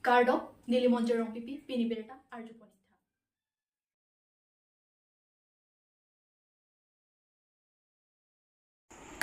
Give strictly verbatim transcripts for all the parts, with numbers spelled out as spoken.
Kardom, neli Monjir Rongpipi, pini birta arjupon-ik tha.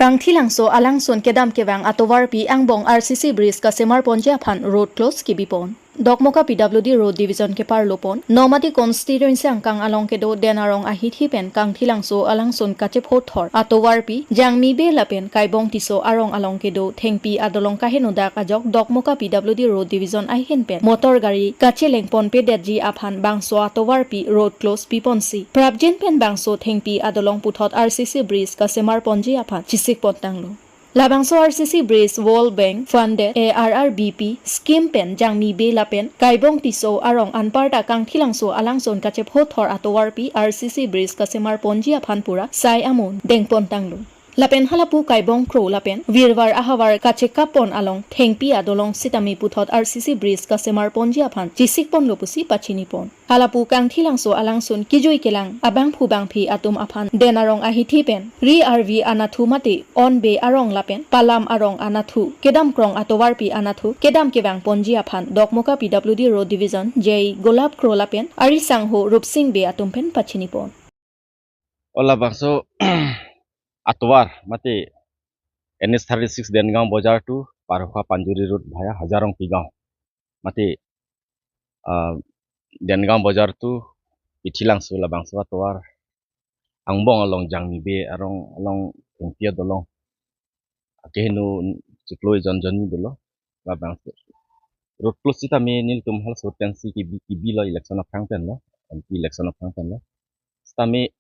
Kangthilangso alangsun kedam kevang atovarpi angbong R C C bridge kasemar ponji aphan road close kebipon. Dokmoka P W D Road Division keparlopon, Nomati constituency angkang along kedo Den Arong ahithi pen Kangthilangso alangsun kachephothor atovarpi Jangmi Bey lapen Kaibong Tisso arong along kedo thengpi adolong kaheno dak ajok Dokmoka P W D Road Division ahin pen motor gari kacheleng ponpedetji aphan bangso atovarpi road close piponsi prapjin pen bangso thengpi adolong puthot R C C bridge kasemar ponji aphan chisik pontanglo. Labangso R C C bridge World Bank funded A R R B P scheme pen Jangmi Bey lapen Kaibong Tisso arong anparta Kangthilangso alangsun kachephothor atovarpi R C C bridge kasemar ponji aphan pura sai amun dengpontanglo. Lapen halapu Kaibong Kro lapen Virvar ahavar kachekappon along thengpi adolong sitame puthot R C C bridge kasemar ponji aphan chisik ponlo pusi pachinipon. Halapu Kangthilangso alangsun kejui kelang abangphu bangphi atum aphan Den Arong ahithi pen Ri Arvi anatthu mate On Bey arong lapen Palam arong anatthu kedam krong atovarpi anatthu kedam kevang ponji aphan Dokmoka P W D Road Division J I Golap Kro lapen ari sangho Rupsing Bey atum pen pachinipon. O labangso atovar mate N H thirty-six Dengaon Bazar to Parokha Panjuri Road via Hajarong Pigaon mate, ah, Dengaon Bazar to Kangthilangso labangso atovar angbong along Jangmi Bey arong along thengpi adolong akeheno chiklo ejon jonni dolo. Labangso road close sitame nelitum halaso pensi kebi, kebilo election aphrang penlo, M P election aphrang penlo. Sitame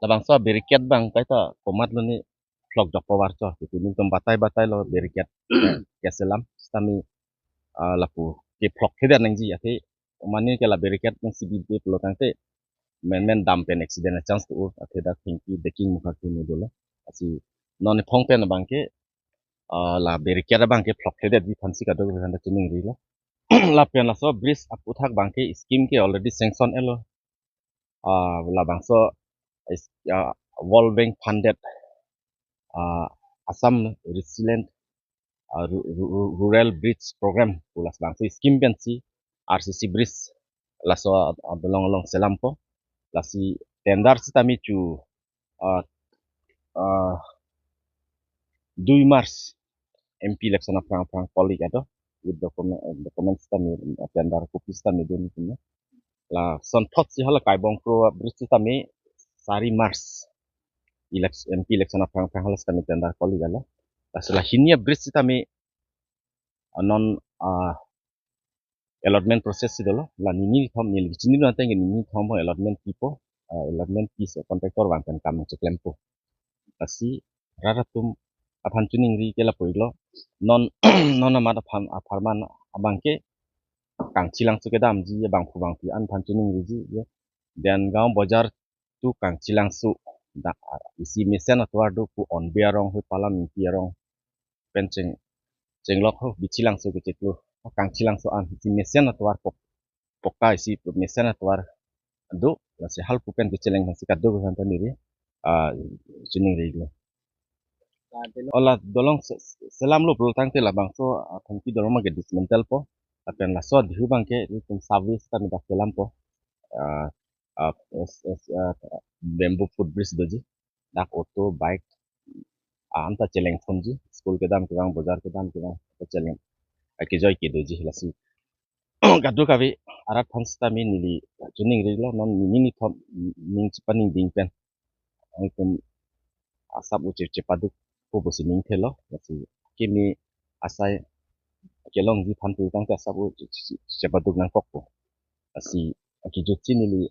labangso barricade abang kaita komatlo ne phlok jokpo varcho. Jadi nelitum batai batailo barricade keselam. Sitame, ah, lapu kephlokthedet nangji athe mane ke la barricade nangsi bibe pulo tangte menmen dam pen accident a chance to athe dak thengpi deking mukha kini dolo. Lasi non ephong pen abangke, ah, la barricade abangke phlokthedetji aphansi kadokave aphanta chiningrilo. Lapen laso bridge aputhak abangke scheme ke already sanction etlo. Ah, labangso is, ah, World Bank funded, ah, Assam Resilient, ah, Ru-, Ru-, Ru-, Rural Bridge Program pu labangso scheme pensi R C C bridge laso ad-, adolong along selampo. Lasi tender sitame chu, ah, ah, dui March M P election aphrang aphrang call-ik ado with document, document sitame, ah, tender copy sitame dun punya. Lasonthotsi hala Kaibong Kro bridge sitame sari March election, M P election aphrang aphrang hala sitame tender call-ik alo. Lasi la hini a bridge sitame, ah, non, ah, allotment process si dolo. La nini thom neli chinilo tangte nini thom ho allotment pipo, ah, allotment pi si contractor vang pen kam cheklempo. Lasi rat atum aphan chiningri ke lapu-iklo. Non, non amat aphan apharman abangke Kangthilangso kedamji abangphu bangphi an aphan chiningriji ye. Dengaon Bazar to Kangthilangso dak, ah, isi mesen atovar do pu On Bey arong hui Palam Ingti arong pen cheng, chenglok ho Kangthilangso kechiklo. Kangthilangso an isi mesen atovar pok, pokka isi mesen atovar do, lasi halapu pen kecheleng aphansi kadokave aphanta neli, ah, chiningrilo. O la dolong se-, se-, selamlo pulo tangte labangso, ah, thengpi adolong abangke dismantle po. Lapen laso dihu abangke itum service ta midak selampo. Ah, ah, es-, es-, ah, bamboo footbridge doji. Dak auto, bike, ah, anta cheleng ponji. School kedam kevang, bazar kedam kevang, anta cheleng. Ah, kejoi kedoji lasi kadokave arat aphan sitame neli chiningrilo, non nini thom ning chepaningding pen nelitum asap uche chepaduk po pusi ning thelo. Lasi kimi asai kelongji aphan pu tangte asap uche chepaduk nangkokpo. Lasi akejutsi neli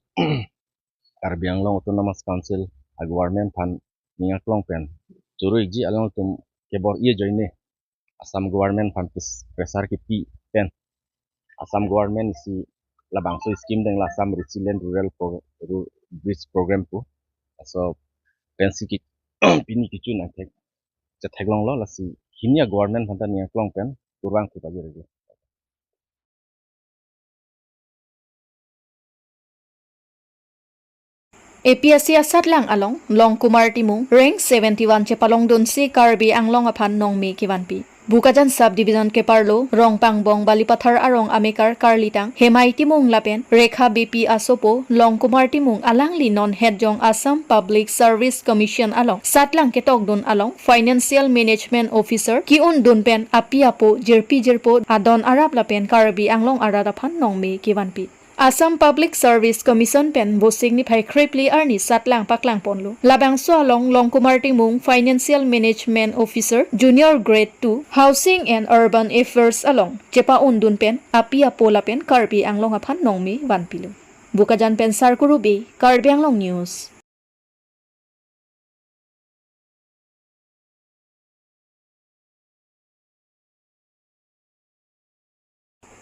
Karbi Anglong Autonomous Council a government aphan ning aklong pen choro-ikji, alangtum kebor-i ajoine Assam government aphan pres-, pressure kepi pen Assam government si labangso scheme deng la Assam Resilient Rural Pro-, Ru-, Bridge Program pu. Laso pensi ke pini kecho nangthek chetheklonglo, lasi hini a government aphanta ning aklong pen kurvangthu pajirlo. A P S C asatlang along Longkumar Timung rank seventy-one chepalongdunsi Karbi Anglong aphan nongme kevanpi. Bokajan Sub Division keparlo Rongpangbong Balipathar arong amekar Karlitang Hemai Timung lapen Rekha Beypi asopo Longkumar Timung alangli non hetjong Assam Public Service Commission along satlang ketokdun along Financial Management Officer ke-undun pen api apo jirpi jirpo adon arap lapen Karbi Anglong arat aphan nongme kevanpi. Assam Public Service Commission pen Vosik niphai kre phli arni satlang paklangponlo. Labangso along Longkumar Timung, Financial Management Officer, Junior Grade two, Housing and Urban Affairs along chepa-undun pen api apo lapen Karbi Anglong aphan nongme vanpilo. Bokajan pen Sarkuru Bey, Karbi Anglong News.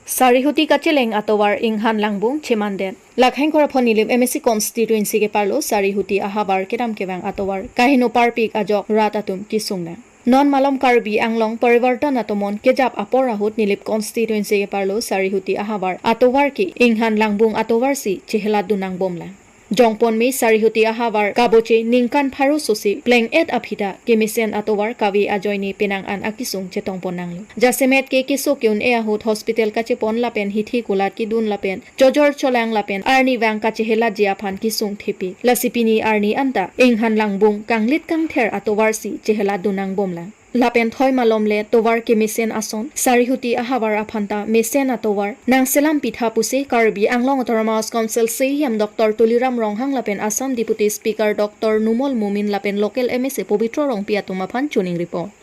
Sarihuti kacheleng atovar inghan langbung chemanden. Lakhang Koraphon Nilip M A C constituency keparlo Sarihuti ahavar kedam kevang atovar kaheno parpik ajok rat atum kesung nang. Non malom Karbi Anglong Parivartan atomon kejap apor ahut Nilip constituency keparlo Sarihuti ahavar atovar ke inghan langbung atovar si chehelatdun nangbomlang. Jongponme Sarihuti ahavar kaboche ningkan pharo sosi pleng-et aphi ta kemesen atovar kave ajoine penang an akesung chetongpon nanglo. Jasemet ke keso ke-un-e ahut hospital kachepon lapen hithi kulat kedun lapen chojor cholang lapen arnivang kachehelatji aphan kesung thepi. Lasi pini arni anta inghan langbung kanglit kangther atovar si chehelatdun nangbomlang. Lapen thoi malom le tovar kemesen ason, Sarihuti ahavar aphan ta mesen atovar nangselam pitha pusi Karbi Anglong Autonomous Council C E M Doctor Tuliram Ronghang lapen Assam Deputy Speaker Doctor Numal Momin lapen local M A C Pobitro Rongpi atum aphan choningripon.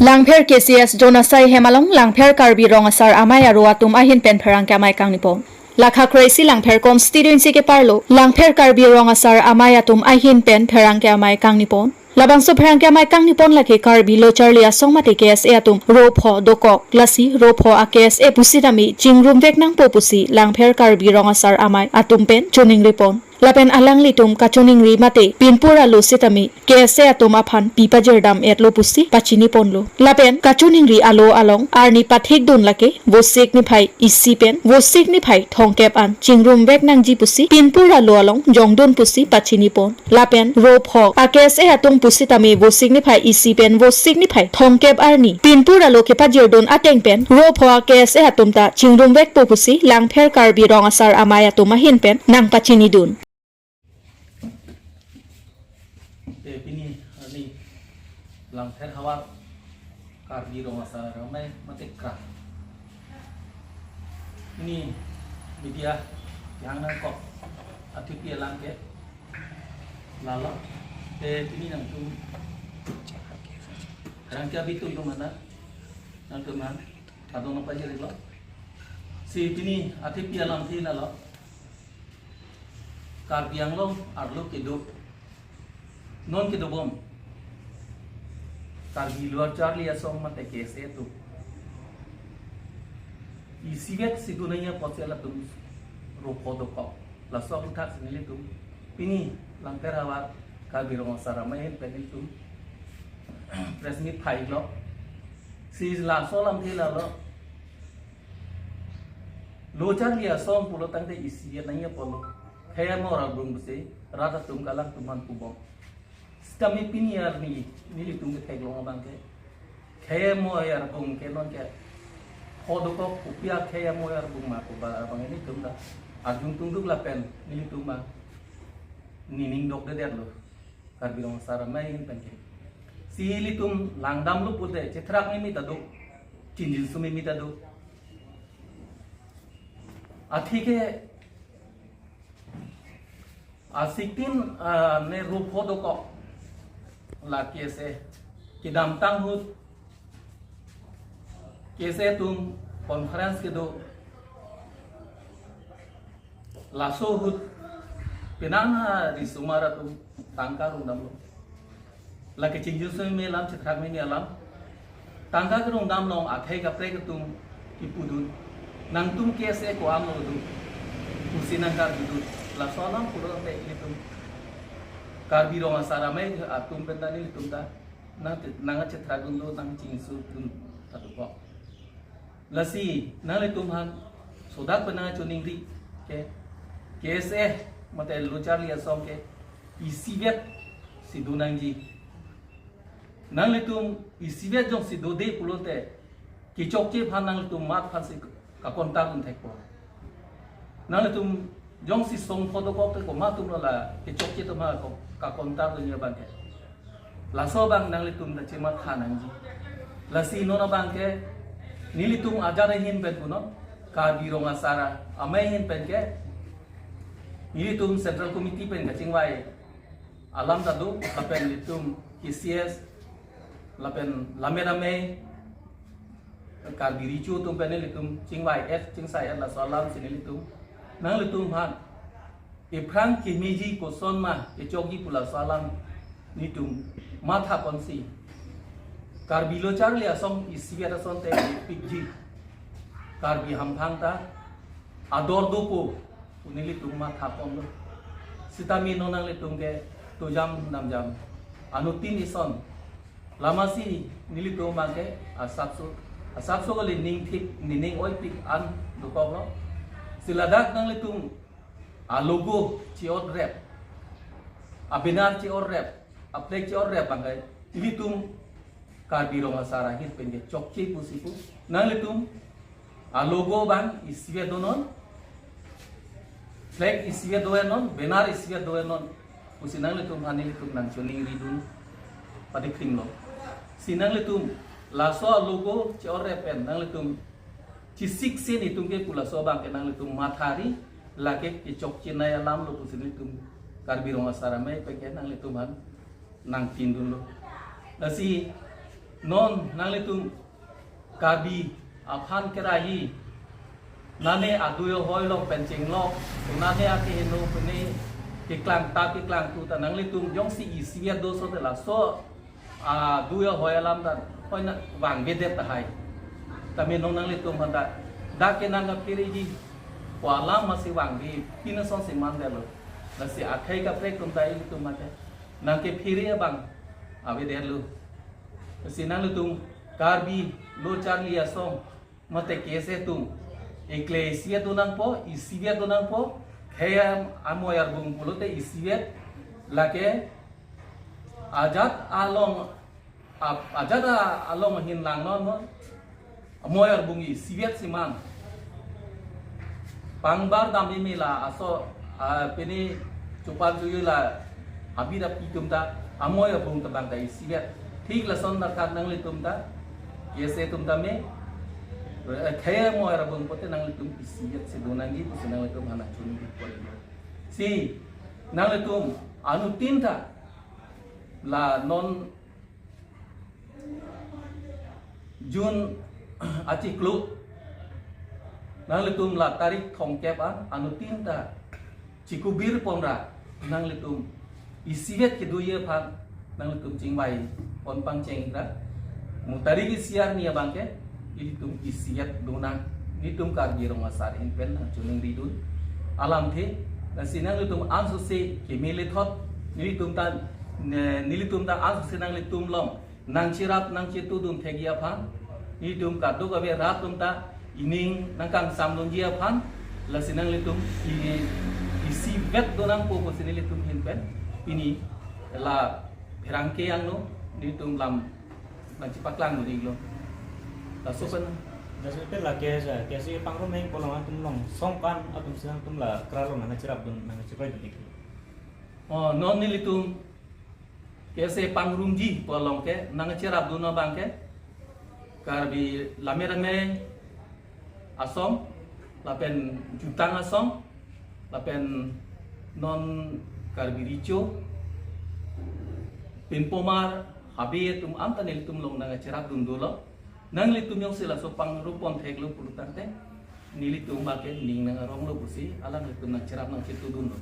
Langpher K C S Jonasai hem along Langpher Karbi Rong Asar Amei aro atum ahin pen pherangke amei kangnipon. Lakha kre-isi Langpher constituency keparlo Langpher Karbi Rong Asar Amei atum ahin pen pherangke amei kangnipon. Labangso pherangke amei kangnipon lake Karbi Lo Charli Asong mate K S A atum ro pho dokok, lasi ro pho a K S A pusitame chingrumvek nangpo pusi Langpher Karbi Rong Asar Amei atum pen choningripon. Lapen alanglitum kachoningri mate pinpur alo sitame K S A atum aphan pi pajirdam-etlo pusi pachiniponlo. Lapen kachoningri alo along arni pathikdun lake Vosik niphai isi pen Vosik niphai thomkep an chingrumvek nangji pusi pinpur alo along jongdun pusi pachinipon. Lapen ro pho a K S A atum pusitame Vosik niphai isi pen Vosik niphai thomkep arni pinpur alo kepajirdun ateng pen ro pho a K S A atum ta chingrumvekpo pusi Langpher Karbi Rong Asar Amei atum ahin pen nangpachinidun. Te pini arni Langpher havar Karbi Rong Asar Amei mate kra. Pini media yang nangkok athikpi alam ke lalo. Te pini nangtum rangkia bitu yung mana nangtum man adong apa jadi lo. Si pini athikpi alam si lalo. Karbi Anglong arlo kedo non kedobom Karbi Lo Charli Asong mate K S A atum isivet sidunaiya potsi latum ro pho dokok. Laso aputhak si nelitum pini Langpher havar Karbi Rong Asar Amei pen nelitum press meet phailo. Si laso alam ke lalo. Lo Charli Asong pulo tangte isivet nangji apotlo. Khei amo arbung pusi rat atum kalang tuman pubom. Sitame pini arni nelitum ketheklong abang ke khei amo arbung ke non ke pho dokok, kopi akhei amo arbung ma pu ba abang nelitum ta arjung tungduk lapen nelitum ma nining dokdedetlo. Karbi Rong Asar Amei pen ke si ilitum langdamlo pute chethrak mimi ta do, chinjinso mimi ta do. Athike asitin, ah, ne ro pho dokok la K S A kedamtang ahut K S A atum conference kedo, laso ahut penang ha risomar atum tangka rongdamlo. Lake chingjinso mimi alam, chethrak mimi alam. Tangka kerongdam along akhei kaprek atum kipudun. Nangtum K S A ko-an lo do pusi nangkardun. Laso alam pulo tangte ilitum Karbi Rong Asar Amei atum pen ta nelitum ta nang te-, nangchethrakdunlo, nangchingsudun ta dokok. Lasi nanglitum aphan sodak pen nangchoningri ke K S A mate lo charli asong ke isivet si do nangji. Nanglitum isivet jongsi dode pulote kechokche aphan nanglitum mamat aphansi kakontar dun thekpo. Nanglitum jongsi song photo kok te komat atum lo la kechokche atum aphan ko- kakontar dunji abang ke. Laso abang nanglitum ta chematha nangji. Lasi non abang ke nelitum ajat ahin pen punon, Karbi Rong Asar Amei ahin pen ke nelitum Central Committee pen kachingvai alam ta do, lapen nelitum K C S, lapen Lammet Amei, Karbi Recho atum pen nelitum chingvai-et, chingsai-et laso alam si nelitum, nanglitum aphan ephrang kemeji koson ma kechokji pu laso alam nelitum matha ponsi, Karbi lo charli asong isivet asonte pikji, Karbi hamphang ta ador dopo pu nelitum matha ponlo. Sitame non nanglitum ke tojam namjam anuttin ison, lasi nelitum abang ke asapso, asapso kali, ning thik, nening oipik an dokoklo. Si ladak nanglitum a logo che-otrep, a banner che-otrep, a flag che-otrep abang ke ilitum Karbi Rong Asar ahin pen ke chokche pusi pu. Nanglitum a logo abang isivet donon, flag isivet donon, banner isivet donon pusi nanglitum aphan nelitum nangchoningri dun padikhrimlo. Si nanglitum laso a logo che-otrep pen nanglitum chesik si netum ke pu laso abang ke nanglitum mathari, lake kechokchenei alam lo pusi nelitum Karbi Rong Asar Amei pen ke nanglitum aphan nangpindunlo. Lasi non nanglitum Karbi aphan keraiji, nane adui ahoi along pen chenglok, nane akeheno pene keklang ta keklangtu ta nanglitum jongsi isivet do asonte laso adui ahoi alam ta hoi na vangvedet tahai. Tame non nanglitum aphan ta dak ke nangkaphereji pu alam masi vangve, pini asonsi mandetlo. Lasi akhei kaprek atum ta ilitum mate nangkephere abang avedetlo. Lasi nanglitum Karbi lo charli asong mate K S A atum ekle isivet do nangpo, isivet do nangpo, khei amoi arbung pulote isivet, lake ajat along, ap- ajat along ahin langnon, amoi arbung isivet si man. Pangbar dam imi la aso, ah, pini chupan chuyu la abida api atum ta amoi arbung ta abang ta isivet. Thik lason ta khat nanglitum ta, K S A atum tame, eh, khei amoi arbung pote nanglitum isivet si do nangji pusi nanglitum aphan nangchoningri ponlo. Si nanglitum anuttin ta la non June achiklo nanglitum la tarik thomkep an anuttin ta chikubir ponra nanglitum isivet kedoji aphan nanglitum chingvai pon pangcheng ra. Mo tarik isi arni abang ke ilitum isivet donang, nelitum Karbi Rong Asar ahin pen nangchoningri dun alamthe. Lasi nanglitum ansose kemele thot, nelitum ta, ne- nelitum ta ansose nanglitum along nangcherap nangchetudun thekji aphan, nelitum kadokave rat atum ta ining nangkangsamdunji aphan, lasi nanglitum i- isivet donangpo pusi nelitum ahin pen pini la pherangke angno nelitum lam nangchepaklang dun-iklo. Laso pen. Laso pen la K S A, K S A pangrum heng pu along atum along song kan atum si nangtum la kra along nangcherapdun, nangchepaidun-ik. Oh, non nelitum K S A pangrumji pu along ke nangcherapdun abang ke Karbi Lammet Amei asong, lapen Jutang asong, lapen non Karbi Recho, Pinpomar, Habe atum anta nelitum along nangcherapdun dolo. Nanglitum jongsi laso pangrum pon theklo pulo tangte nelitum abang ke ning nangaronglo pusi alanglitum nangcherap nangchetudunlo.